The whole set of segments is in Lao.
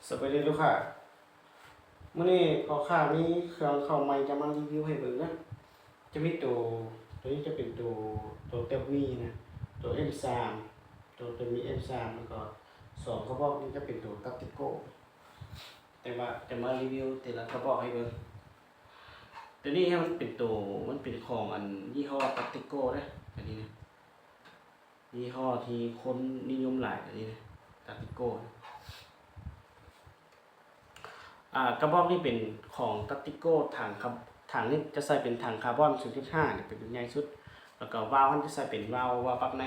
ສະບາຍດີລູກຄ້າ, ມື້ນີ້ພໍ່ຄ້າມີເຄື່ອງເຂົ້າໃໝ່ຈະມາຣີວິວໃຫ້ເບິ່ງເດີ. ຈະມີໂຕ, ໂຕນີ້ຈະເປັນໂຕ, ໂຕເຕີມມີນະ, ໂຕເອັມສາມ, ໂຕເຕີມມີເອັມສາມ ແລ້ວກໍສອງກະບອກນີ້ຈະເປັນໂຕຕັກຕິໂກ້. ແຕ່ວ່າຈະມາຣີວິວແຕ່ລະກະບອກໃຫ້ເບິ່ງ. ໂຕນີ້ມັນເປັນໂຕ, ມັນເປັນຂອງອັນຍີ່ຫໍ້ຕັກຕິໂກ້ເດີ, ອັນນີ້ນະ. ຍີ່ຫໍ້ທີ່ຄົນນິຍົມຫຼາຍ ອັນນີ້ນະ ຕັກຕິໂກ້. ອາ ກະບອກນີ້ເປັນຂອງຕັກຕິໂກ້, ຖັງຄາ, ຖັງນີ້ຈະໃສ່ເປັນຖັງຄາບອນສູນຈຸດຫ້າ ນີ້ເປັນໃຫຍ່ສຸດ, ແລ້ວກໍວາວຫັ້ນຈະໃສ່ເປັນວາວ, ວາວປັບໃນ,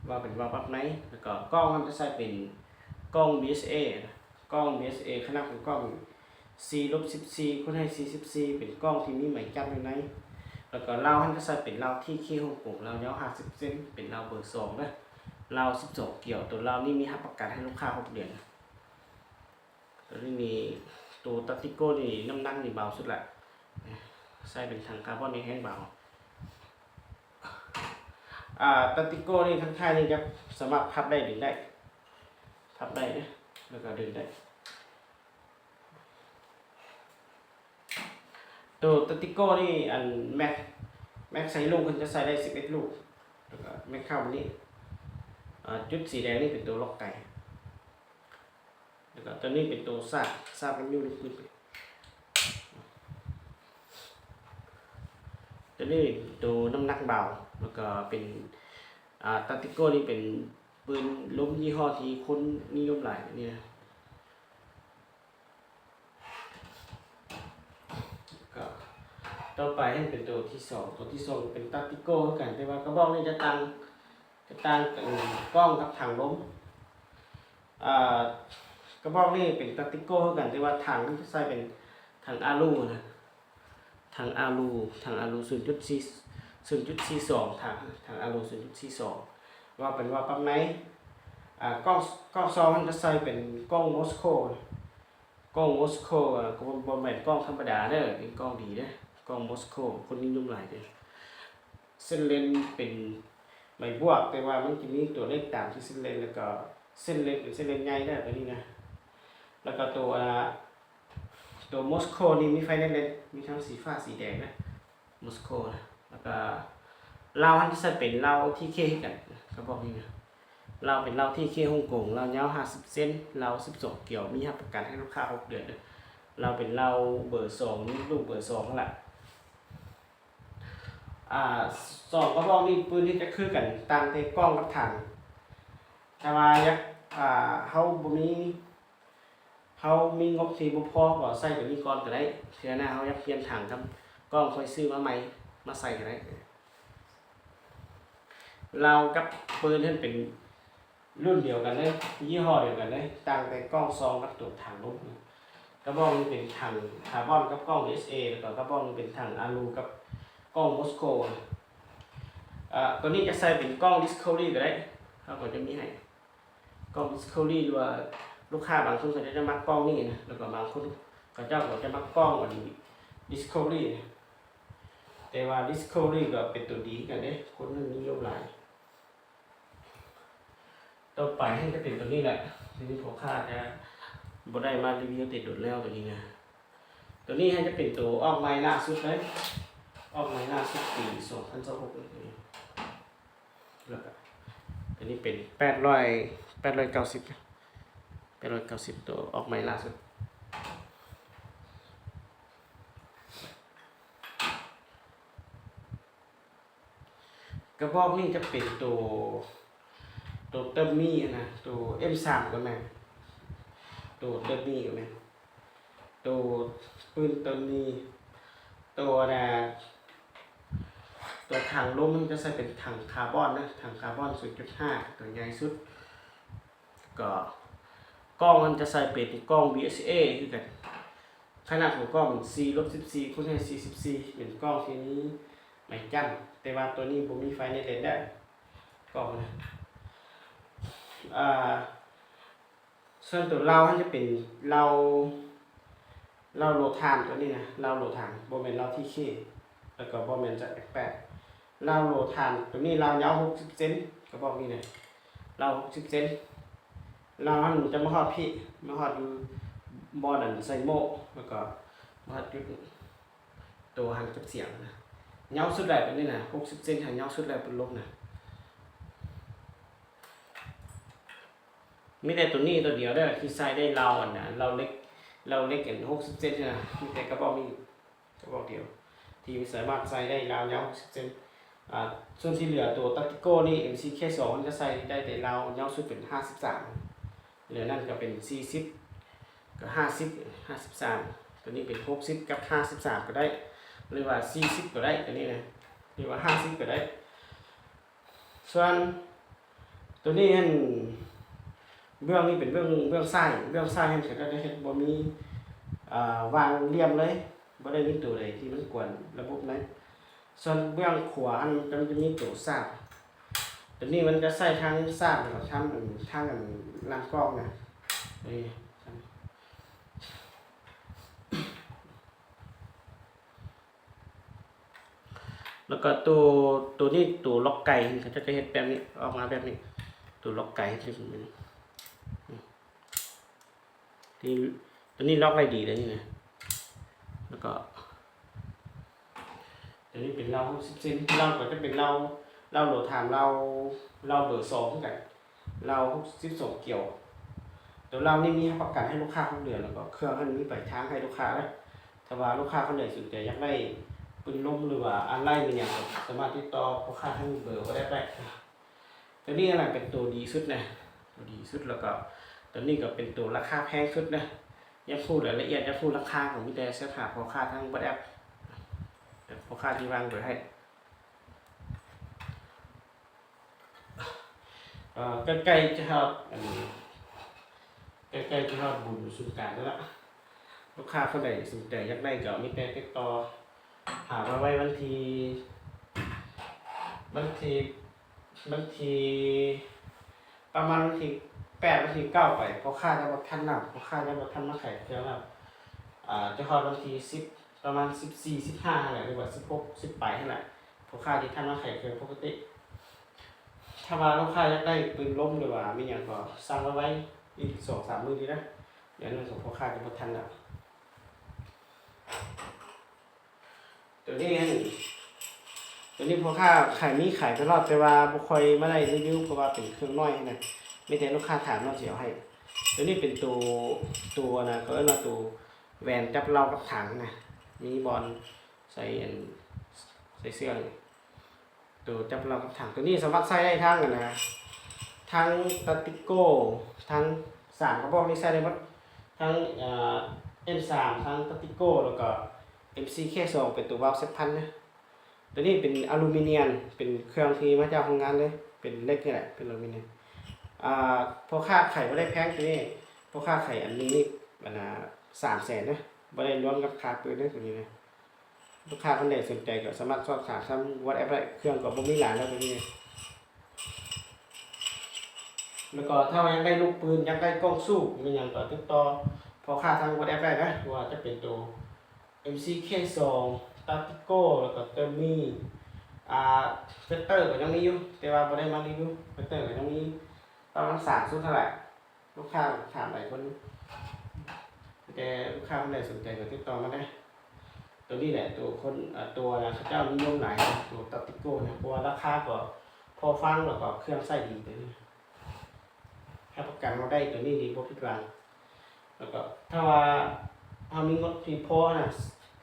ວາວເປັນວາວປັບໃນ, ແລ້ວກໍກ້ອງຫັ້ນຈະໃສ່ເປັນກ້ອງບີເອສເອ, ກ້ອງບີເອສເອ ຂະໜາດຂອງກ້ອງ ສີ່ລົບສິບສີ່ ຄູນໃຫ້ສີ່ສິບສີ່ ເປັນກ້ອງທີ່ມີໄມ້ຈັບຢູ່ໃນ. ແລ້ວກໍລາວຫັ້ນຈະໃສ່ເປັນລາວທີເຄຮົງກົງ, ລາວຍາວຫ້າສິບເຊັນ, ເປັນລາວເບີສອງເດີ, ລາວສິບສອງກຽວ. ໂຕລາວນີ້ມີຮັບປະກັນໃຫ້ລູກຄ້າຫົກເດືອນ. ໂຕນີ້ນີ້, ໂຕຕັກຕິໂກ້ນີ້ນ້ຳໜັກນີ້ເບົາສຸດລະ, ໃສ່ເປັນຖັງຄາບອນນີ້ແຮງເບົາ. ອາ ຕັກຕິໂກ້ນີ້ທາງທ້າຍນີ້ຈະສາມາດພັບໄດ້ ດຶງໄດ້, ພັບໄດ້ເດີ ແລ້ວກໍດຶງໄດ້. ໂຕຕັກຕິໂກ້ນີ້ ອັນ ແມັກ, ແມັກໃສ່ລູກ ເພິ່ນຈະໃສ່ໄດ້ສິບເອັດລູກ, ແລ້ວກໍແມັກເຂົ້ານີ້. ອາ ຈຸດສີແດງນີ້ເປັນໂຕລັອກໄກ, ແລ້ວກໍໂຕນີ້ເປັນໂຕຊາກ, ຊາກມັນຢູ່ໃນປືນ. ໂຕນີ້ໂຕນ້ຳໜັກເບົາ, ແລ້ວກໍເປັນ ອາ ຕັກຕິໂກ້ນີ້ເປັນປືນລົມຍີ່ຫໍ້ທີ່ຄົນນິຍົມຫຼາຍນີ້ນະ. ກໍຕໍ່ໄປໃຫ້ເປັນໂຕທີສອງ, ໂຕທີສອງເປັນຕັກຕິໂກ້ຄືກັນ, ແຕ່ວ່າກະບອກນີ້ຈະຕ່າງ, ຈະຕ່າງກັນກ້ອງກັບຖັງລົມ. ອາ ກະບອກນີ້ເປັນຕັກຕິໂກ້ຄືກັນ, ແຕ່ວ່າຖັງມັນຈະໃສ່ເປັນຖັງອາລູນະ, ຖັງອາລູ, ຖັງອາລູສູນຈຸດສີ່, ສູນຈຸດສີ່ສອງ, ຖັງ, ຖັງອາລູສູນຈຸດສີ່ສອງ, ວ່າເປັນວ່າປັບໃນ. ອາ ກ້ອງ, ກ້ອງສອງມັນຈະໃສ່ເປັນກ້ອງໂມສໂຄ. ກ້ອງໂມສໂຄ ອາ ກໍບໍ່ແມ່ນກ້ອງທຳມະດາເດີ, ເປັນກ້ອງດີເດີ, ກ້ອງໂມສໂຄ ຄົນນິຍົມຫຼາຍເດີ. ເສັ້ນເລນເປັນໃບບວກ, ແຕ່ວ່າມັນຈະມີຕົວເລກຕາມທີ່ເສັ້ນເລນ, ແລ້ວກໍເສັ້ນເລນເປັນເສັ້ນເລນໃຫຍ່ເດີ ຕົວນີ້ນະ. ແລ້ວກໍຕົວ, ອາ ຕົວໂມສໂຄນີ້ມີໄຟໃນເລນ, ມີທັງສີຟ້າສີແດງນະ ໂມສໂຄນະ. ແລ້ວກໍລາວຫັ້ນຈະໃສ່ເປັນລາວທີເຄຄືກັນ, ກະບອກນີ້ນະ. ລາວເປັນລາວທີເຄຮົງກົງ, ລາວຍາວຫ້າສິບເຊັນ, ລາວສິບສອງກຽວ, ມີຮັບປະກັນໃຫ້ລູກຄ້າຫົກເດືອນ. ລາວເປັນລາວເບີສອງ, ລູກເບີສອງຫັ້ນລະ. ອາ ສອງກະບອກນີ້ ປືນນີ້ຈະຄືກັນ, ຕ່າງແຕ່ກ້ອງກັບຖັງ. ຖ້າວ່າຢາກ, ອາ ເຮົາບໍ່ມີ, ເຮົາມີງົບທີ່ບໍ່ພໍ ກໍໃສ່ໂຕນີ້ກ່ອນກໍໄດ້, ເທື່ອໜ້າເຮົາຢາກປ່ຽນຖັງກັບກ້ອງ ຄ່ອຍຊື້ມາໃໝ່ ມາໃສ່ກໍໄດ້. ລາວກັບປືນຫັ້ນເປັນລຸ້ນດຽວກັນເລີຍ, ຍີ່ຫໍ້ດຽວກັນເລີຍ, ຕ່າງແຕ່ກ້ອງຊອງກັບໂຕຖັງລົມ. ກະບອກນີ້ເປັນຖັງຄາບອນກັບກ້ອງເອສເອ, ແລ້ວກໍກະບອກນີ້ເປັນຖັງອາລູກັບກ້ອງໂມສໂຄ. ອາ ໂຕນີ້ຈະໃສ່ເປັນກ້ອງດິສຄັຟເວີຣີກໍໄດ້, ເຮົາກໍຈະມີໃຫ້ ກ້ອງດິສຄັຟເວີຣີ ຫຼືວ່າລູກຄ້າບາງຄົນເຂົາເຈົ້າຈະມັກກ້ອງນີ້ນະ, ແລ້ວກໍບາງຄົນເຂົາເຈົ້າກໍຈະມັກກ້ອງອັນດິສຄັຟເວີຣີນະ. ແຕ່ວ່າດິສຄັຟເວີຣີກໍເປັນຕົວດີຄືກັນເດ້, ຄົນນິຍົມຫຼາຍ. ຕໍ່ໄປໃຫ້ຈະເປັນຕົວນີ້ແຫຼະ, ທີ່ພໍ່ຄ້າຈະບໍ່ໄດ້ມາຣີວິວແຕ່ດົນແລ້ວ ຕົວນີ້ນະ. ຕົວນີ້ໃຫ້ຈະເປັນຕົວອອກໃໝ່ລ່າສຸດເລີຍ, ອອກໃໝ່ລ່າສຸດປີສອງພັນຊາວຫົກນີ້. ແລ້ວກໍຕົວນີ້ເປັນແປດຮ້ອຍ ແປດຮ້ອຍເກົ້າສິບ ແປດຮ້ອຍເກົ້າສິບ ຕົວອອກໃໝ່ລ່າສຸດ. ກະບອກນີ້ຈະເປັນໂຕ, ໂຕເຕີມມີນະ, ໂຕເອັມສາມກໍແມ່ນ, ໂຕເຕີມມີກໍແມ່ນ, ໂຕປືນເຕີມມີ, ໂຕນະ, ຕົວຖັງລົມຈະໃສ່ເປັນຖັງຄາບອນນະ, ຖັງຄາບອນສູນຈຸດຫ້າ ຕົວໃຫຍ່ສຸດ. ກໍກ້ອງມັນຈະໃສ່ເປັນກ້ອງບີເອສເອຄືກັນ, ຂະໜາດຂອງກ້ອງສີ່ລົບສິບສີ່ ຄູນໃຫ້ສີ່ສິບສີ່ ເປັນກ້ອງທີ່ມີໄມ້ຈ້ຳ, ແຕ່ວ່າຕົວນີ້ບໍ່ມີໄຟໃນເລນໄດ້ ກ້ອງນະ. ອາ ສ່ວນຕົວລາວຫັ້ນຈະເປັນລາວ, ລາວໂລທານ ຕົວນີ້ນະ, ລາວໂລທານ ບໍ່ແມ່ນລາວທີເຄ ແລ້ວກໍບໍ່ແມ່ນແຈັກແອັກແປດ. ລາວໂລທານຕົວນີ້ລາວຍາວຫົກສິບເຊັນ, ກະບອກນີ້ນະ ລາວຫົກສິບເຊັນ, ລາວຫັ້ນຈະມາຮອດພີ້ ມາຮອດຢູ່ບ່ອນອັນໃສ່ໂມ້ ແລ້ວກໍມາຮອດຈຸດໂຕຫັ້ນເກັບສຽງນະ. ຍາວສຸດໄດ້ປານນີ້ນະ ຫົກສິບເຊັນຫັ້ນ ຍາວສຸດແລ້ວເປັນລົມນະ. ມີແຕ່ໂຕນີ້ໂຕດຽວເດີທີ່ໃສ່ໄດ້ລາວອັນນະ ລາວເຫຼັກ ລາວເຫຼັກອັນຫົກສິບເຊັນນະ ມີແຕ່ກະບອກນີ້ ກະບອກດຽວ ທີ່ສາມາດໃສ່ໄດ້ລາວຍາວຫົກສິບເຊັນ. ອາ ສ່ວນທີ່ເຫຼືອໂຕຕັກຕິໂກ້ນີ້ ເອັມຊີເຄສອງ ມັນຈະໃສ່ໄດ້ແຕ່ລາວຍາວສຸດເປັນຫ້າສິບສາມ ເຫຼືອນັ້ນກະເປັນສີ່ສິບ ກະຫ້າສິບ ຫ້າສິບສາມ. ໂຕນີ້ເປັນຫົກສິບກັບຫ້າສິບສາມກະໄດ້ ຫຼືວ່າສີ່ສິບກະໄດ້ ໂຕນີ້ນະ ຫຼືວ່າຫ້າສິບກະໄດ້. ສ່ວນໂຕນີ້ຫັ້ນ ເບື້ອງນີ້ເປັນເບື້ອງ ເບື້ອງຊ້າຍ ເບື້ອງຊ້າຍຫັ້ນເຂົາເຈົ້າຈະເຮັດບໍ່ມີ ອາ ວາງຫຼ່ຽມເລີຍ ບໍ່ໄດ້ມີໂຕໃດທີ່ມັນກວນລະບົບໃນ. ສ່ວນເບື້ອງຂວາຫັ້ນມັນຈະມີໂຕສາກ ໂຕນີ້ມັນຈະໃຊ້ທັງສາກ ແລ້ວກໍທັງ ທັງອັນຫຼັງກ້ອງນະ ນີ້. ແລ້ວກໍໂຕ ໂຕນີ້ ໂຕລັອກໄກ ເຂົາເຈົ້າຈະເຮັດແບບນີ້ ອອກມາແບບນີ້ ໂຕລັອກໄກ ທີ່ ໂຕນີ້ລັອກໄດ້ດີເລີຍນີ້ນະ. ແລ້ວກໍ ໂຕນີ້ເປັນລາວຫົກສິບເຊັນ ລາວກໍຈະເປັນລາວ ລາວໂຫຼຖາມ ລາວ ລາວເບີສອງຄືກັນ ລາວຫົກສິບສອງກຽວ. ໂຕລາວນີ້ມີຮັບປະກັນໃຫ້ລູກຄ້າຫົກເດືອນ ແລ້ວກໍເຄື່ອງຫັ້ນມີປາຍທາງໃຫ້ລູກຄ້າເດີ. ຖ້າວ່າລູກຄ້າຄົນໃດສົນໃຈຢາກໄດ້ປືນລົມ ຫຼືວ່າອາໄຫຼ່ແມ່ນຫຍັງ ກໍສາມາດຕິດຕໍ່ພໍ່ຄ້າທາງເບີ WhatsApp ໄດ້. ໂຕນີ້ຫັ້ນນະເປັນໂຕດີສຸດນະ ໂຕດີສຸດ ແລ້ວກໍໂຕນີ້ກໍເປັນໂຕລາຄາແພງສຸດນະ. ຢາກຮູ້ລາຍລະອຽດ ຢາກຮູ້ລາຄາ ກໍມີແຕ່ແຊັດຫາພໍ່ຄ້າທາງ WhatsApp ແລ້ວພໍ່ຄ້າຊິວາງເບີໃຫ້. ເອີ ໃກ້ໆຈະຮອດ ອັນ ໃກ້ໆຈະຮອດບຸນສົງການແລ້ວລະ ລູກຄ້າຄົນໃດສົນໃຈຢາກໄດ້ກໍມີແຕ່ຕິດຕໍ່ຫາມາໄວ້ວັນທີ ວັນທີ ວັນທີ ປະມານວັນທີແປດ ວັນທີເກົ້າໄປ ພໍ່ຄ້າຍັງບໍ່ທັນນຳ ພໍ່ຄ້າຍັງບໍ່ທັນມາໄຂເຄື່ອງນຳ. ອາ ຈະຮອດວັນທີສິບ ປະມານສິບສີ່ ສິບຫ້າຫັ້ນແຫຼະ ຫຼືວ່າສິບຫົກ ສິບປາຍຫັ້ນແຫຼະ ພໍ່ຄ້າທີ່ທັນມາໄຂເຄື່ອງປົກກະຕິ. ຖ້າວ່າລູກຄ້າຢາກໄດ້ປືນລົມ ຫຼືວ່າມີຫຍັງກໍສັ່ງໄວ້ ອີກສອງສາມມື້ນີ້ນະ ດຽວນັ້ນຂອງພໍ່ຄ້າຈະບໍ່ທັນແລ້ວ. ໂຕນີ້ ໂຕນີ້ພໍ່ຄ້າຂາຍມີຂາຍຕະຫຼອດ ແຕ່ວ່າບໍ່ຄ່ອຍມາໄດ້ຣີວິວ ເພາະວ່າເປັນເຄື່ອງນ້ອຍຫັ້ນນະ ມີແຕ່ລູກຄ້າຖາມເນາະ ຊິເອົາໃຫ້. ໂຕນີ້ເປັນໂຕ ໂຕອັນນະ ເຂົາເອີ້ນວ່າໂຕແຫວນຈັບເລົາກັບຖັງນະ ມີບ່ອນໃສ່ອັນ ໃສ່ເຊື່ອງ ໂຕຈັບເລົາກັບຖັງ ໂຕນີ້ສາມາດໃຊ້ໄດ້ທັງອັນນະ ທັງຕັດຕິໂກ້ ທັງສາມກະບອກນີ້ໃຊ້ໄດ້ໝົດ ທັງ ເອີ ເອັມສາມ ທັງຕັດຕິໂກ້ ແລ້ວກໍ ເອັມຊີເຄສອງ ເປັນໂຕວາວເຊັດພັນນະ. ໂຕນີ້ເປັນອາລູມີນຽມ ເປັນເຄື່ອງທີ່ມາຈາກໂຮງງານເລີຍ ເປັນເຫຼັກນີ້ແຫຼະ ເປັນອາລູມີນຽມ. ອາ ພໍ່ຄ້າຂາຍບໍ່ໄດ້ແພງໂຕນີ້ ພໍ່ຄ້າຂາຍອັນໜຶ່ງນີ້ ອັນນະ ສາມແສນນະ ບໍ່ໄດ້ລວມກັບຄ່າປືນເດີ ໂຕນີ້ນະ. ລູກຄ້າຄົນໃດສົນໃຈກໍສາມາດສອບຖາມທາງ WhatsApp ໄດ້ ເຄື່ອງກໍບໍ່ມີຫຼາຍແລ້ວດຽວນີ້. ແລ້ວກໍຖ້າວ່າຢາກໄດ້ລູກປືນ ຢາກໄດ້ກ້ອງສູບ ມີຫຍັງກໍຕິດຕໍ່ພໍ່ຄ້າທາງ WhatsApp ໄດ້ນະ ບໍ່ວ່າຈະເປັນໂຕ ເອັມຊີເຄສອງ ຕາຕິໂກ ແລ້ວກໍເຕີມມີ ອາ ເຟກເຕີກໍຍັງມີຢູ່ ແຕ່ວ່າບໍ່ໄດ້ມາຣີວິວ ເຟກເຕີກໍຍັງມີປະມານສາມຊຸດເທົ່ານັ້ນແຫຼະ. ລູກຄ້າຖາມຫຼາຍຄົນ ແຕ່ລູກຄ້າຄົນໃດສົນໃຈກໍຕິດຕໍ່ມາໄດ້. ໂຕນີ້ແຫຼະ ໂຕຄົນ ອາ ໂຕເຂົາເຈົ້ານິຍົມຫຼາຍ ໂຕຕາຕິໂກນະ ເພາະວ່າລາຄາກໍພໍຟັງ ແລ້ວກໍເຄື່ອງໃຊ້ດີ ໂຕນີ້ຮັບປະກັນວ່າໄດ້ໂຕນີ້ນີ້ບໍ່ຜິດຫວັງ. ແລ້ວກໍຖ້າວ່າເຮົາມີງົບທີ່ພໍນະ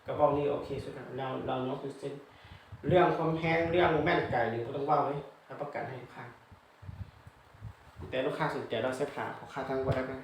ກະບອກນີ້ໂອເຄສຸດແລ້ວ ລາວ ລາວເນາະ ຄືເຊັ່ນ ເລື່ອງຄວາມແຮງ ເລື່ອງແມ່ນໄກນີ້ບໍ່ຕ້ອງເວົ້າເລີຍ ຮັບປະກັນໃຫ້ລູກຄ້າ. ແຕ່ລູກຄ້າສົນໃຈລາວແຊັດຫາພໍ່ຄ້າທາງ WhatsApp ນະ.